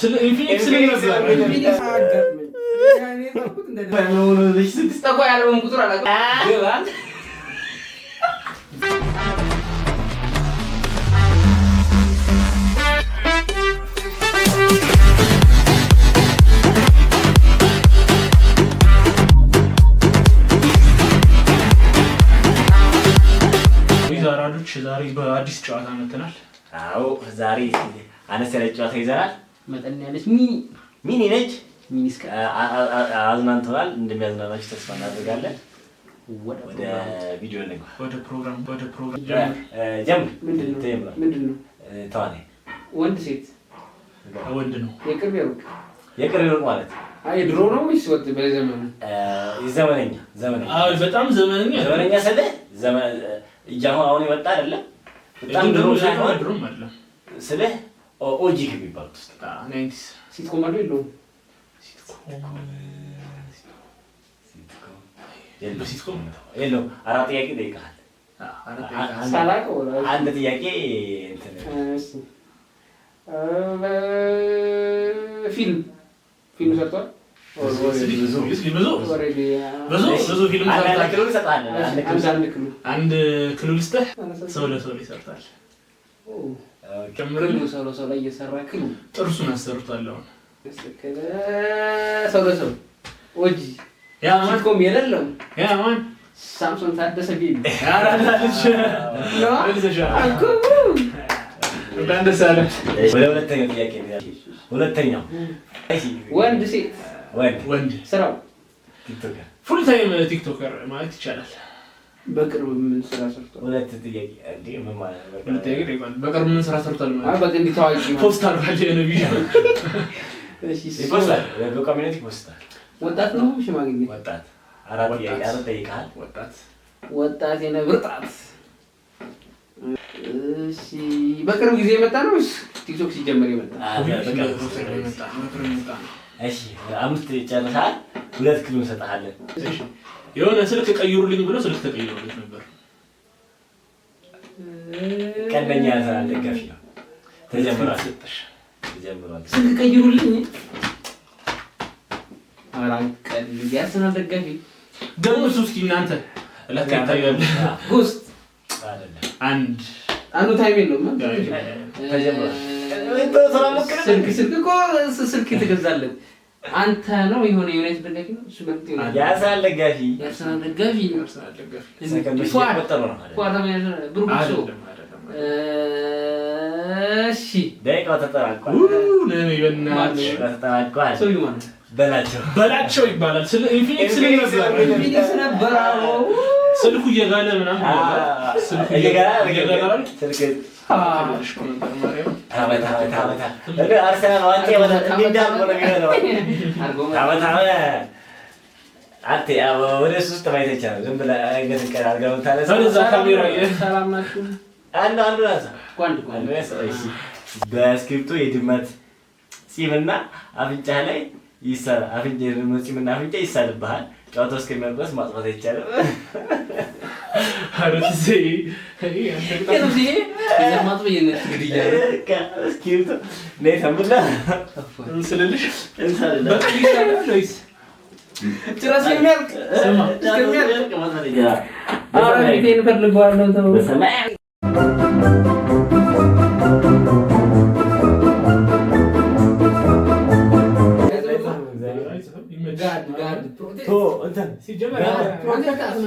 ስለ ኢንፊኒክስ ነበር። ኢንፊኒክስ አጋጥመኝ። እኔ የጻፍኩት ጠቋ ያለውን ቁጥር አላውቅም። ግባል። አራዶች ዛሬ በአዲስ ጨዋታ መጥተናል። አዎ፣ ዛሬ አነስ ያለች ጨዋታ ይዘናል። መጠን ያለች mini mini ነች። Mini እስከ አዝናንተናል። እንደሚያዝናናችሁ ተስፋ እናደርጋለን። ወደ ቪዲዮ እንግባ። ወደ ፕሮግራም። ጀምር። ምንድን ነው? ተጀምሯል። ምንድን ነው? ተዋናይ። ወንድ ሴት? ወንድ ነው። የቅርብ የሩቅ? የቅርብ የሩቅ ማለት? አይ፣ ድሮ ነው ወይስ ወጥ በዘመኑ? ዘመነኛ ዘመነኛ። አዎ፣ በጣም ዘመነኛ። ዘመነኛ ስልህ አሁን አሁን የመጣ አይደለም። በጣም ድሮ ሳይሆን ድሮም አይደለም። ስልህ OG ከሚባሉት ውስጥ። 90s። Sitcom አለው የለውም? የለውም። በ sitcom? የለውም። አራት ጥያቄ ጠይቀሃል። ሳላውቀው አንድ ጥያቄ እንትን። እሺ፣ ፊልም ሰርቷል? ብዙ። Already ብዙ ብዙ ፊልም አንድ ሰርቷል። Clue እሰጥሃለሁ። አንድ clue። አንድ አንድ clue። አንድ clue ልስጥህ። ሰው ለሰው ይሰርታል። Clue ሰው ለሰው ላይ እየሰራ clue። ጥርሱን አሰርቷል አሁን። ሰው ለሰው OG። Yeah man. Sitcom የሌለው። Yeah man. ሳምሶን ታደሰ baby። ያራዳ ልጅ መልሰሻል። እንኳን ደስ አለህ። ወደ ሁለተኛው ጥያቄ እንሄዳለን። ሁለተኛው። ወንድ ሴት? ወንድ። ወንድ። ስራው? TikToker። Full time TikToker ማለት ይቻላል። በቅርብ ምን ስራ ሰርቷል? ሁለት ጥያቄ እንዴ? ምን ማለት ነው? ሁለት ጥያቄ ጠይቋል። በቅርብ ምን ስራ ሰርቷል አይ ማለት በቃ እንዲህ ታዋቂ ማለት። Post አድርጓል የሆነ ቪዲዮ። እሺ። ይፖስታል፣ በቋሚነት ይፖስታል። ወጣት ነው ሽማግሌ? ወጣት። አራት ጥያቄ አራት ጠይቀሃል። ወጣት። ወጣት የነብር ጣት። እሺ፣ በቅርብ ጊዜ የመጣ ነው ወይስ ቲክቶክ ሲጀመር የመጣ? በቅርብ። የመጣ ነው። በቅርብ የመጣ ነው። እሺ፣ አምስት ጨርሰሃል። ሁለት clue እንሰጥሃለን። እሺ፣ የሆነ ስልክ ቀይሩልኝ ብሎ ስልክ ተቀይሮለት ነበር። ቀንደኛ ያርሰናል ደጋፊ ነው። ተጀምሯል። ሰጠሽ። ተጀምሯል። ስልክ ቀይሩልኝ። ኧረ አቀል የአርሰናል ደጋፊ። ገምቱ እስኪ እናንተ፣ ለካ ይታያል። Ghost? አይደለም። አንድ። አንዱ time የለውም። ተጀምሯል። ስልክ እኮ ስልክ የተገዛለት አንተ ነው። የሆነ የዩናይትድ ደጋፊ ነው እሱ በእርግጥ የዩናይትድ የአርሰናል ደጋፊ። የአርሰናል ደጋፊ። የአርሰናል ደጋፊ። ሰከንዶች እየቆጠሩ ነው። ፏድ ብሩክሶ። አይደለም አይደለም። እሺ። ደቂቃው ተጠናቋል። ለኔ በእናትሽ። ደቂቃው ተጠናቋል። ሰውዬው ማለት ነው። በላቸው። በላቸው ይባላል። ስለ ኢንፊኒክስ ነበር። ኢንፊኒክስ ነበር። አዎ። ስልኩ እየጋለ ምናምን ነበር። ስልኩ እየጋለ። እየጋለ አይደል? ስልክ። ትንሽ እኮ ነበር ማርያም። ታመ ታመ ታመ ታመ እንደ አርሰናል ዋንጫ ይበላል። እንዲህ እንዳልኩ ነው የሚሆነው። ታመ ታመ አንተ ወደ እሱ ውስጥ ማየት አይቻልም። ዝም ብለህ አንገትህን ቀና አድርገህ ነው የምታነሳው። ወደዛ ካሜራ። ሰላም ናችሁ? አንዱ አንዱ አንሳ። ጓንድ አንዱ ጓንድ። አንሳ። እሺ፣ በእስክሪብቶ የድመት ፂምና አፍንጫ ላይ ይሳል። አፍንጫ የድመት ፂምና አፍንጫ ይሳልብሃል። ጨዋታው እስከሚያልቅ ድረስ ማጥፋት አይቻልም። ኧረ ትዜ ይሄ አንተ ቅጣት። የት ነው ይሄ? የዘር ማጥፋት የነሱ ግድያ ነው። በቃ እስክሪብቶ ነይ ተንብላ። እንስልልሽ። እንሳልላ። በቀይ ይሻላል ወይስ? ጭራሽ እስከሚያልቅ። ስማ። እስከሚያልቅ ማጥፋት ይቻላል። ኧረ ፊቴን እፈልገዋለሁ። ተው። በሰማያዊ። አይጽፍም። ይመችሽ። Guard guard protect. ቶ እንትን ሲጀመር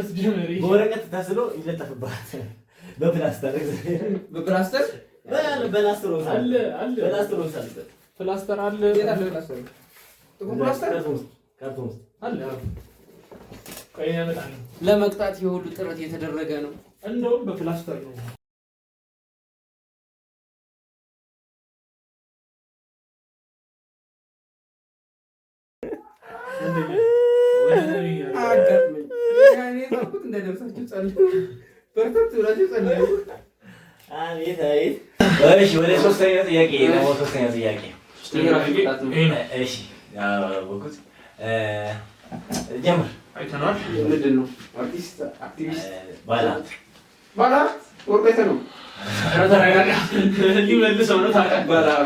ሲጀመር ይሄ በወረቀት ተስሎ ይለጠፍብሃል። በፕላስተር። በፕላስተር። በላስትሮ። አለ አለ። በላስትሮ ሳልበት። ፕላስተር አለ። የት አለ ፕላስተር? ጥቁር ፕላስተር? ካርቶን ውስጥ። አለ። ቆይ ያመጣል። ለመቅጣት የሁሉ ጥረት የተደረገ ነው። እንደውም በፕላስተር ነው። አጋጥመኝ። እኔ የጻፍኩት እንዳይደርሳችሁ ጸልዩ። በርታት ብላችሁ ጸልዩ። አቤት አቤት። እሺ፣ ወደ ሶስተኛው ጥያቄ ደግሞ ሶስተኛው ጥያቄ። ይሄ ነው። እሺ፣ ያወኩት ጀምር። አይተነዋል። ምንድን ነው? አርቲስት፣ አክቲቪስት? ባለሀብት። ባለሀብት? ወርቀት ነው። ኧረ ተረጋጋ። ሊመልሰው ነው ታውቃለህ። በጣም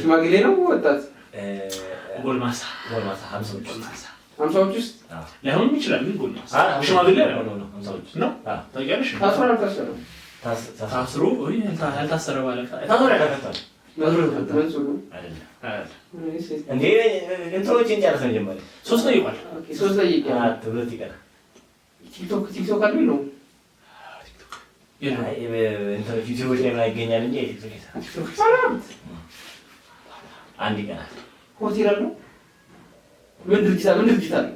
ሽማግሌ ነው ወጣት? ጎልማሳ። ጎልማሳ፣ 50ዎች ውስጥ። 50ዎች ውስጥ። ላይሆንም ይችላል ግን ጎልማሳ፣ ሽማግሌ አይሆንም። ነው፣ 50ዎች። ነው ታውቂያለሽ? ታስሯል አልታሰረም? ታስሮ ወይ ያልታሰረ ባለ ታስሮ ተፈቷል። መንሱር ነው። አይደለም። አይደለም። እንዴ፣ እንትኖችን ጨርሰን መጀመሪያ። ሶስት ጠይቋል። Okay፣ ሶስት ጠይቄያለሁ። አራት፣ ሁለት ይቀራል። ቲክቶክ አለው የለውም? የለውም። አይ፣ እንትኖች ዩቲዩቦች ላይ ምናምን ይገኛል እንጂ ቲክቶክ አይሰራም። ቲክቶክ ይሰራል። አንድ ይቀራል። ሆቴል አለው? ምን ድርጅት አለ? ምን ድርጅት አለ?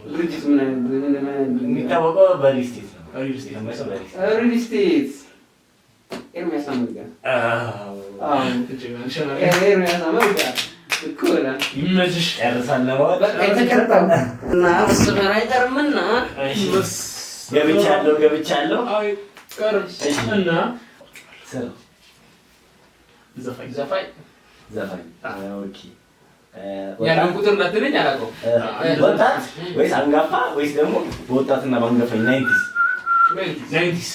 ድርጅት ምን አይነት ምን አይነት ድርጅት? የሚታወቀው በ real estate ነው። ሪል ስቴት። የተመሰው በ real estate። Real estate ኤርሚያስ አመልጋ። አዎ። አዎ፣ ኤርሚያስ አመልጋ እኮ ነው። ይመችሽ። ጨርሳን ለማወቅ። በቃ የተቀጣው እና መስመር አይቀርምና። እሺ፣ ገብቻለሁ ገብቻለሁ። አይቀርም እና ስራ። ዘፋኝ። ዘፋኝ። ዘፋኝ፣ okay። ያለውን ቁጥር እንዳትለኝ አላውቀውም። ወጣት ወይስ አንጋፋ ወይስ ደግሞ በወጣትና በአንጋፋ nineties? Nineties.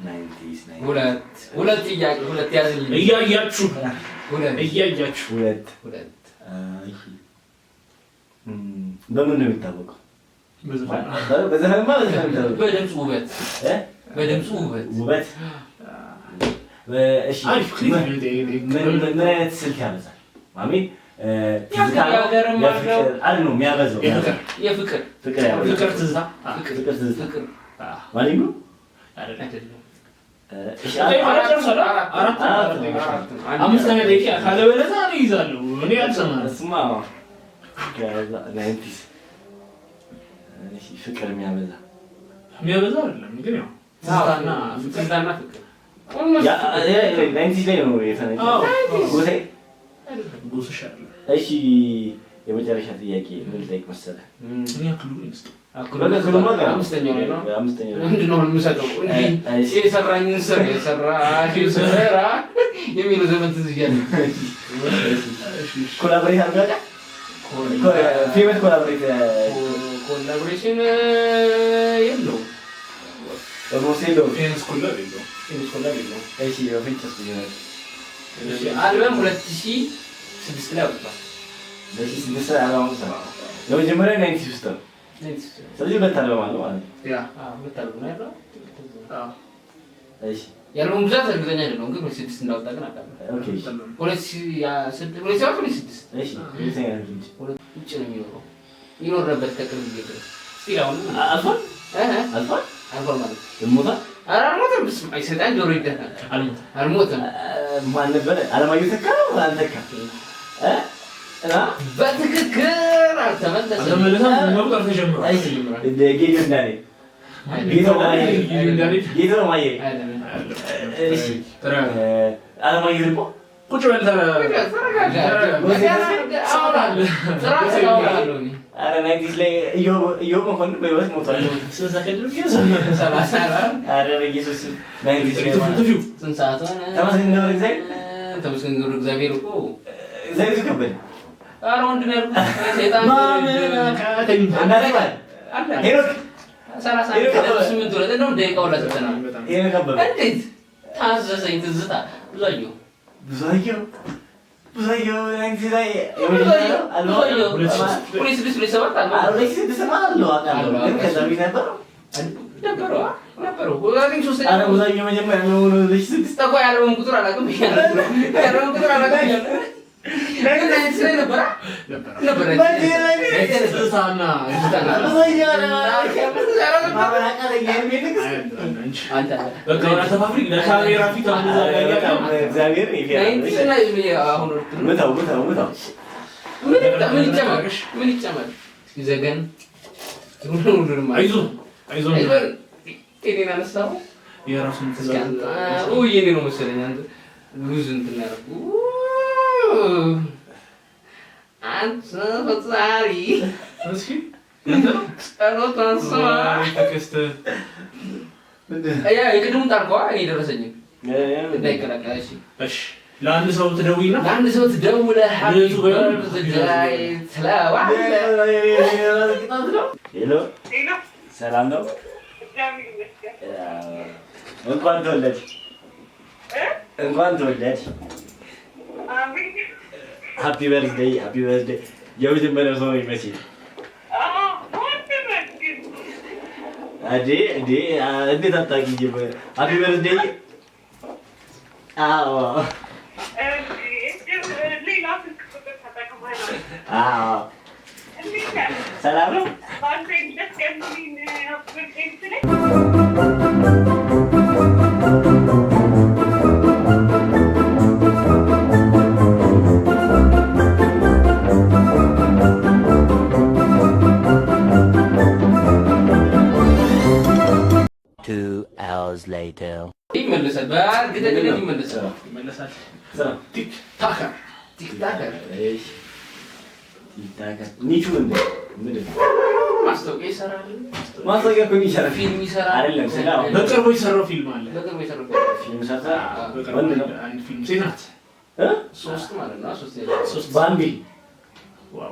Nineties. ሁለት ሁለት ጥያቄ፣ ሁለት ያዝልኝ። እያያችሁ። ሁለት። እያያችሁ። ሁለት። ሁለት። እሺ። በምን ነው የሚታወቀው? በዘፈን። በዘፈንማ በዘፈን የሚታወቀው። በድምፁ ውበት። እ? በድምፁ ውበት። ውበት። እሺ። አሪፍ ክሊፕ። ምን አይነት ስልት ያበዛል? ማሚ ትዝታ ነው? የሀገርም የፍቅር አለው። አይደል ነው የሚያበዛው? የፍቅር። የፍቅር። ፍቅር ያበዛል። ፍቅር ትዝታ። ፍቅር። ፍቅር ትዝታ። ፍቅር። ማሊንጎ። አይደለም። አይደለም። እሺ። አራት ጨርሷል። አራት። አራት። አራት ነው። አንድ። አምስተኛ ደቂቃ ካለበለዚያ እኔ እይዛለሁ። እኔ አልሰማህም። እሱማ ያበዛ nineties። እሺ፣ ፍቅር የሚያበዛ። የሚያበዛ አይደለም ግን ያው ትዝታና ፍቅር። ትዝታና ፍቅር። Nineties ላይ ነው የተነገረው። አዎ። ጎሳዬ። ጎስሽ አይደለም። እሺ፣ የመጨረሻ ጥያቄ ምን ልጠይቅ መሰለህ? እኔ clue ኡን ይስጥ። በቃ clue ኡማ ገና ነው። አምስተኛው ላይ ነው። አምስተኛው ላይ። ምንድን ነው የምሰጠው? እንዲህ የሰራኝን ስራ የሰራሽው ስራ የሚለው ዘመን ትዝ እያለኝ። Collaborate አድርጎ ያውቃል? Famous collaborate? Collaboration የለውም። Almost የለውም። Famous collab የለውም። Famous collab የለውም። እሺ፣ በፍንጭ እስኪ ንገረኝ። አልበም 2006 ላይ አውጥቷል። በ2006 ላይ አልበም አውጥቷል። ለመጀመሪያ nineties ውስጥ ነው። ስለዚህ ሁለት አልበም አለው ማለት ነው። Yeah. አዎ፣ ሁለት አልበም ነው ያለው። እሺ። የአልበሙ ብዛት እርግጠኛ አይደለሁም፣ ግን 2006 እንዳወጣ ግን አውቃለሁ። Okay፣ እሺ። 2006፣ 2007፣ 2006። እሺ፣ ሁለተኛ ፍንጭ። ውጭ ነው የሚኖረው። ይኖር ነበር ከቅርብ ጊዜ ድረስ። Still አሁን አልፏል? እ አልፏል? አልፏል ማለት ሞቷል? ኧረ አልሞተም። በስመ አብ፣ ሰይጣን ጆሮ ይደፋል። አልሞተም። አልሞተም። ማን ነበረ? አለማየሁ ተካ ነው? አልተካ እ እና በትክክል አልተመለሰም። አልተመለሰም። መቁጠር ተጀምሯል። እሺ፣ ጌዲዮን ዳንኤል፣ ጌታው ማየ። ጌዲዮን ዳንኤል። ጌታው ማየ። አይደለም። እሺ፣ አለማየሁ ርቆ። ቁጭ በል ተረጋጋ። ጥራት አወራለሁ እኔ። ኧረ nineties ላይ ኢዮብ ኢዮብ መኮንን በህይወት ሞቷል። ስንት ሰከንድ ነው? 34። ኧረ በኢየሱስ፣ nineties ላይ ማለት ትፊው። ስንት ሰዓት ሆነ? ተመስገን ገብረ እግዚአብሔር። ተመስገን ገብረ እግዚአብሔር እኮ። ዘይቱ ከበደ። ኧረ ወንድ ነው ያልኩት። ሰይጣን። ማመን አቃተኝ። እናቴ ማለት አለ። ሄኖክ። 31.8 ሁለት እንደውም ደቂቃው ላይ ሰጥተናል። በጣም። ሄኖክ አበበ። እንዴት ታዘዘኝ ትዝታ ብዙአየሁ። ብዙአየሁ ብዙአየሁ nineties ላይ ብዙአየሁ። አልበም። 2006፣ 2007 አለ። 2006 አለው አውቃለሁ፣ ግን ከዛ በፊት ነበረው? ነበረው ነበረው I ሶስተኛ። ኧረ ብዙአየሁ መጀመሪያ ነው 2006። ጠቋ ያለውን ቁጥር አላውቅም ብያለሁ። ያለውን ቁጥር አላውቅም ብያለሁ። ግን nineties ላይ ነበረ። ነበረ። ነበረ። ትዝታና ማመን አቃተኝ። የሚል ንግስት። አንተ። በቃ ተፋፍሪ ለካሜራ ፊት አሁን እዛ ጋር በጣም እግዚአብሔር ይፈራል። Nineties ላይ አሁን ምታው ምታው ምታው። ምን ምን ይጨመር? ምን ይጨመር? እስኪ ዘገን ሁሉንም። አይዞህ አይዞህ። ጤኔን አነሳው። የራሱን እስኪ ትእዛዝ። አንተ የኔ ነው መሰለኝ። አንተ ሉዝ እንትን ያደረኩ አንተ ፈጣሪ። እስኪ ያንተ ነው። ጸሎቷን ስማ። ተከስተ። ያ የቅድሙን ጣልከዋ፣ እኔ ደረሰኝም እንዳይቀላቀል። እሺ። እሺ፣ ለአንድ ሰው ትደውይና ለአንድ ሰው ትደውለህ happy ልደቱ ባይሆን birthday ትለዋለህ። Hello፣ ሰላም ነው? እግዚአብሔር ይመስገን። እንኳን ተወለድሽ፣ እንኳን ተወለድሽ። Happy birthday፣ happy birthday። የመጀመሪያው ሰው ነኝ መቼ እንዴ እንዴ እንዴት አታውቂኝም? Happy birthday። አዎ አዎ፣ ሰላም ነው። 2 hours later. ይመለሳል፣ በእርግጠኝነት ይመለሳል። ይመለሳል። ሰላም። TikToker። TikToker። እሺ፣ TikToker niche ኡ ምንድን ነው? ምንድን ነው? ማስታወቂያ ይሰራል፣ ማስታወቂያ እኮ ይሰራል። ፊልም ይሰራል። አይደለም ስለ አሁን በቅርቡ የሰራው ፊልም አለ። በቅርቡ የሰራው ፊልም ሰርታ በቅርቡ ወንድ ነው አንድ ፊልም፣ ሴት ናት። እ? ሶስት ማለት ነው። ሶስት። ሶስት። ባምቢ። Wow፣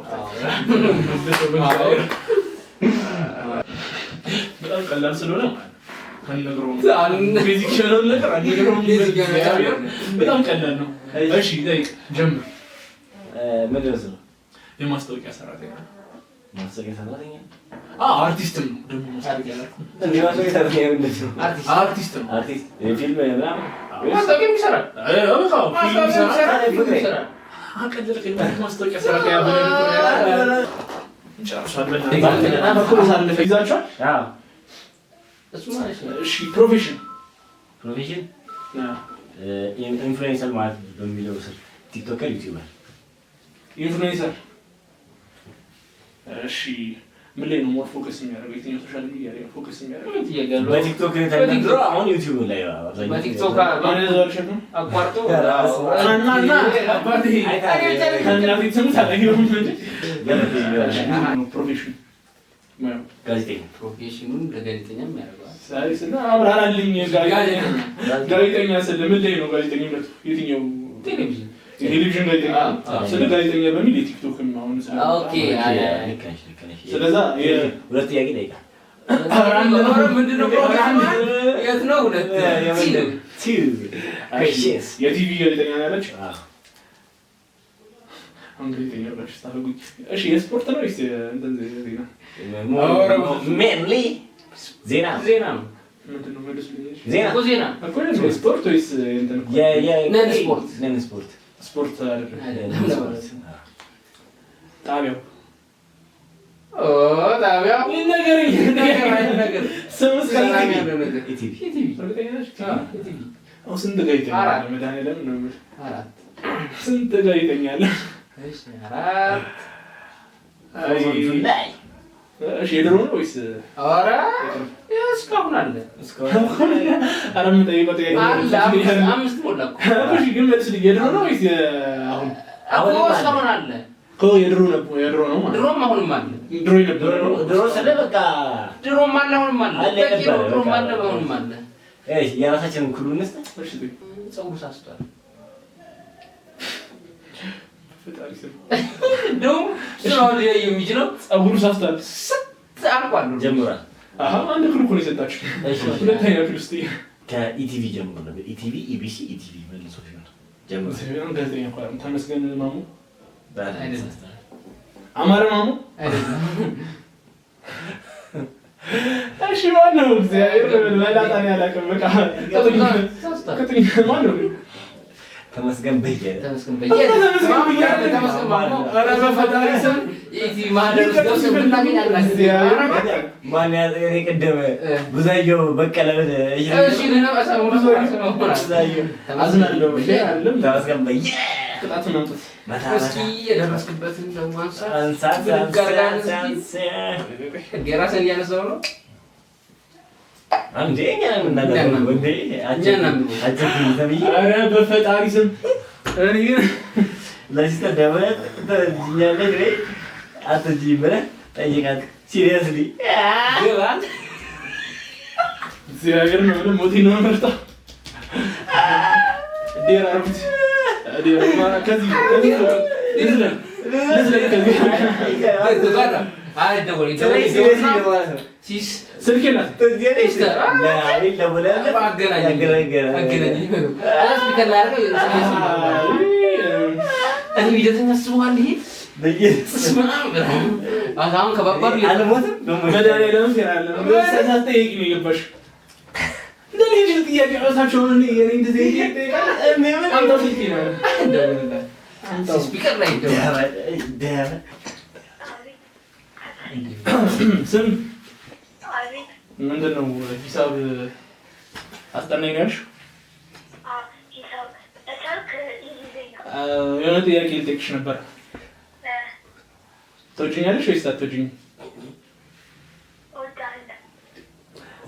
በጣም ቀላል ስለሆነ ማለት ነው አንነግረውም። Basic የሆነውን ነገር አንነግረውም። Basic የሆነ ነገር በጣም ቀላል ነው። እሺ ጠይቅ፣ ጀምር። ምንድን ነው ስራው? የማስታወቂያ ሰራተኛ ነው። ማስታወቂያ ሰራተኛ። አዎ፣ አርቲስትም ነው ደግሞ። ማስታወቂያ ያልኩህ እንዴ፣ ማስታወቂያ ሰራተኛ ምንድን ነው? አርቲስት። አርቲስት ነው። አርቲስት የፊልም ምናምን ማስታወቂያም ይሰራል። በቃ ፊልም ማስታወቂያም ይሰራል። ይሰራል፣ ፊልም ይሰራል። አቀለልከኝ። ማስታወቂያ ሰራተኛ ብለን እኮ ነው ያልኩህ። ጨርሷል። በእናትህ እኮ ሳለፈ ይዛችኋል። አዎ። እሱ ማለት ነው። እሺ፣ profession። Profession influencer ማለት በሚለው ስር TikToker፣ YouTuber። Influencer። እሺ፣ ምን ላይ ነው more focus የሚያደርገው? የትኛው social media ላይ ነው focus የሚያደርገው? ምን ጥያቄ አለው? በቲክቶክ ተነግሮ አሁን ዩቲዩብ ላይ አብዛኛው በቲክቶክ ማን ያዘዋል? እሸቱ ነው? አቋርጦ እና እና አባቴ ከእናቴ ትምህርት አላየሁም እንጂ። Profession ሙያው። ጋዜጠኛ። Profession ኡን ለጋዜጠኛም ያደርገዋል። ሳይ ስለ አብራራልኝ። ጋዜጠኛ ጋዜጠኛ ስለ ምን ላይ ነው ጋዜጠኝነቱ? የትኛው? ቴሌቪዥን። የቴሌቪዥን ጋዜጠኛ ነው። ስለ ጋዜጠኛ በሚል የቲክቶክም አሁን ስለ Okay። ልክ ነሽ፣ ልክ ነሽ። ስለዛ ሁለት ጥያቄ ጠይቃል። ምንድን ነው ፕሮግራም? የት ነው? ሁለት Two questions. የቲቪ ጋዜጠኛ ነው ያለች። አሁን ጋዜጠኛ ብላችሁ ስታደርጉኝ፣ እሺ የስፖርት ነው ወይስ እንትን ዜና? Mainly ዜና። ዜና ነው። ምንድን ነው? መልሱልኝ። እሺ። ዜና። እኮ ዜና። እኮ የስፖርት ወይስ እንትን እኮ? Non sport። Non sport። ስፖርት አይደለም። አይደለም ለማለት ነው። ጣቢያው። ኦ ጣቢያው። ነገር ነገር ነገር ስም እስከ ሰላም ያለው ነገር። ኢቲቪ። ኢቲቪ። እርግጠኛ ነሽ? ኢቲቪ። አሁን ስንት ጋዜጠኛ አራት። አለ? መድኃኒዓለም ነው የምልህ። አራት። ስንት ጋዜጠኛ አለ? እሺ፣ አራት። አይ፣ July። እሺ የድሮ ነው ወይስ? ኧረ እስካሁን አለ። ኧረ የምጠይቀው ጥያቄ አለ፣ አምስት፣ አምስት ሞላ እኮ። እሺ ግን መልስልኝ፣ የድሮ ነው ወይስ አሁን? እኮ እስካሁን አለ። እኮ የድሮ ነው፣ የድሮ ነው ማለት ነው። ድሮም አሁንም አለ። ድሮ የነበረ ነው። ድሮ ስለ በቃ ድሮም አለ አሁንም አለ። አለ በቂ ነው። የነበረ ድሮም በቃ። አለ አሁንም አለ። እሺ የራሳችንን clue እንስጥ። እሺ ተይ። ፀጉሩ ሳስቷል። ፈጣሪ ስም። እንደውም እሱ ነው አሁን ሊለየው የሚችለው። ፀጉሩ ሳስቷል። ስት አልቋል። ጀምሯል። አሀ፣ አንድ clue እኮ ነው የሰጣችሁ። እሺ ሁለተኛ clue ውስጥ ከኢቲቪ ጀምሮ ነበር። ኢቲቪ፣ ኢቢሲ፣ ኢቲቪ መልሶ ሲሆን ጀምሮ። ጋዜጠኛ እኮ አይደለም። ተመስገን ማሞ። አይደለም። አማረ ማሞ። አይደለም። እሺ ማነው? እግዚአብሔር መላጣ ነው ያላውቅም። በቃ ፀጉሩ ሳስቷል። ቅጥኝ ማነው? ተመስገን በየነ። ተመስገን በየነ። ተመስገን በየነ። ተመስገን ማሞ። ኧረ በፈጣሪ ስም። ኢቲቪ ማህደር ውስጥ ገብተን ብናገኝ አናውቅም። ማን ያዘ? እኔ ቅድም ብዙአየሁ በቀለ እሺ ብዙአየሁ። አዝናለሁ። አይደለም። ተመስገን በየነ። ቅጣቱን አምጡት። መታ። እስኪ የደረስክበትን ደግሞ አንሳ። አንሳት። ብድግ አድርገህ አንሳት። እስኪ። የራስህን እያነሳሁ ነው። እንዴ እኛ ነን የምናደርገው እንዴ? እኛ ነን። አቸኩኝ ተብዬ። ኧረ በፈጣሪ ስም እኔ ግን ለ sister ደውለህ ትወጂኛለሽ ወይ አትወጂኝም ብለህ ጠይቃት። Seriously. ግባ። እግዚአብሔር ነው የምልህ፣ ሞቴን ነው የምመርጠው። Dare አድርጉት። Dare ከዚህ ከዚህ ልዝለል ልዝለል ከዚህ። አይደወል። Seriously ማለት ነው። ሲስ ስልክ የላትም። ለአቤል ደውለህለት አገናኘኝ ያገናኘናል። አገናኘኝ። Speaker ላይ አድርገው እኔ ቪዲዮ ታስበዋል። ይሄ በኢየሱስ አሁን ከባባዱ አልሞትም። መድኃኒዓለም ሴራ አለ። ሳትጠይቂ ነው የገባሽው። እንደ ልጅ ጥያቄ ራሳቸውን እኔ የኔ እንደዚህ ይጠይቃል። አምጣው ስልኬን አለ። አምጣው። Speaker ላይ ይደውላል። ስም ምንድን ነው? ሂሳብ አስጠናኝ ነው ያልሽው? የሆነ ጥያቄ ልጠይቅሽ ነበር። ትወጂኛለሽ ወይስ አትወጂኝም?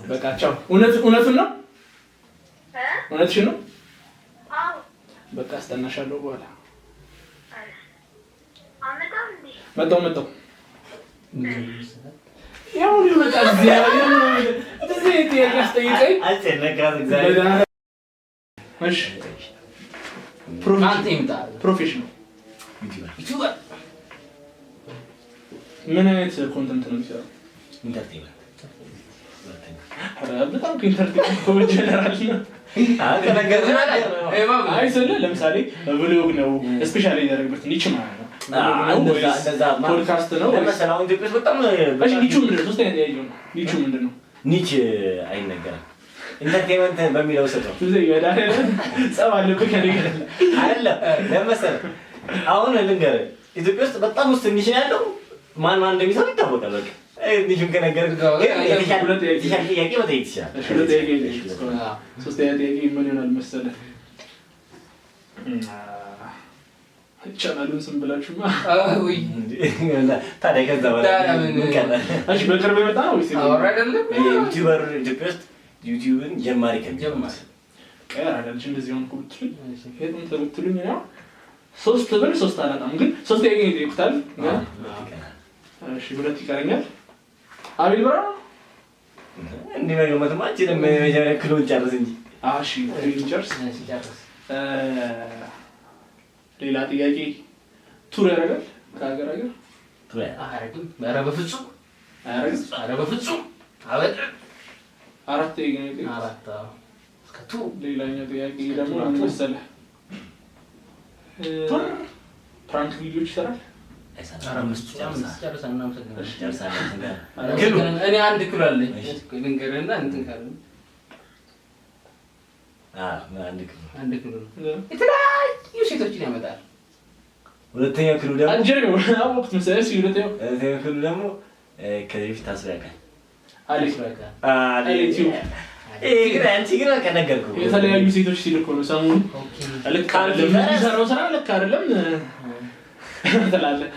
በቃ ቻው። እውነቱን ነው? እውነትሽን ነው? በቃ አስጠናሻለሁ በኋላ። መጣሁ መጣሁ። ያው በቃ እግዚአብሔር እንደዚህ ጥያቄ አስጠይቀኝ። አስጨነቃት እግዚአብሔር። እሺ አንተ ይምጣ። Professional YouTuber ምን አይነት content ነው የሚሰራው? Entertainment ኧረ በጣም entertainment እኮ ጀነራል ነው። አይ ስልህ ለምሳሌ vlog ነው specially ያደረግበት niche ማለት ነው። Vlog ነው ወይስ ፖድካስት ነው ወይስ ለመሰለህ አሁን ኢትዮጵያ ውስጥ በጣም እሺ ኒቹ ምንድን ነው? ሶስተኛ ጥያቄ ነው። ኒቹ ምንድን ነው? Niche አይነገርም። Entertainment በሚለው ስር ነው። ብዙ ይወዳል። ጸብ አለብህ ከእኔ ጋር። አይደለም ለመሰለህ አሁን ልንገርህ ኢትዮጵያ ውስጥ በጣም ውስጥ niche ነው ያለው። ማን ማን እንደሚሰሩ ይታወቃል። በቃ niche ኡን ከነገርህ ግን የተሻለ ጥያቄ መጠየቅ ትችላለህ። እሺ ሁለት ጥያቄ ልጠይቅህ። ሶስተኛ ጥያቄ ምን ይሆናል መሰለህ? ቻናሉን ስም ብላችሁማ ታዲያ ከዛ በላይ ታዲያ ምን- ምን ቀረ? እሺ በቅርብ የመጣ ነው ወይስ አወራ አይደለም YouTuber ኢትዮጵያ ውስጥ ዩቲዩብን ጀማሪ ከሚባሉት ጀማሪ ቀር አይደለች እንደዚህ ሆንኩ ብትሉኝ ሄጥም ብትሉኝ እኔ አሁን ሶስት ብል ሶስት አላጣም፣ ግን ሶስት ጥያቄ ነው የጠየኩት። እሺ ሁለት ይቀረኛል። አቤል በራ እንዲህ መገመትማ አችልም። መጀመሪያ clue ን ጨርስ እንጂ። እሺ clue ን ጨርስ። ሲጨርስ ሌላ ጥያቄ tour ያደርጋል ከሀገር ሀገር? አያረግም። ኧረ በፍጹም አያደርግም። ኧረ በፍጹም አበድም። አራት ጥያቄ ነው የጠየኩት። አራት አዎ። እስከ ቱ ሌላኛው ጥያቄ ደግሞ ምን መሰለህ? Prank ቪዲዮች ይሰራል? አምስት ጨርሰን እናመሰግናለን። Clue እኔ አንድ clue አለኝ ልንገርህና እንትን ካለ አንድ clue አንድ clue ነው። የተለያዩ ሴቶችን ያመጣል። ሁለተኛው clue ደግሞ አልጀሪው አወቅሁት መሰለህ። እሺ ሁለተኛው ሁለተኛው clue ደግሞ ከዚህ በፊት ታስሮ ያውቃል። አሌክስ በቃ አሌክስ ይሄ ግን አንቺ ግን በቃ ነገርኩህ። የተለያዩ ሴቶች ሲልኩ ነው ሰሞኑን። Okay ልክ አይደለም የሚሰራው ስራ ልክ አይደለም ትላለህ።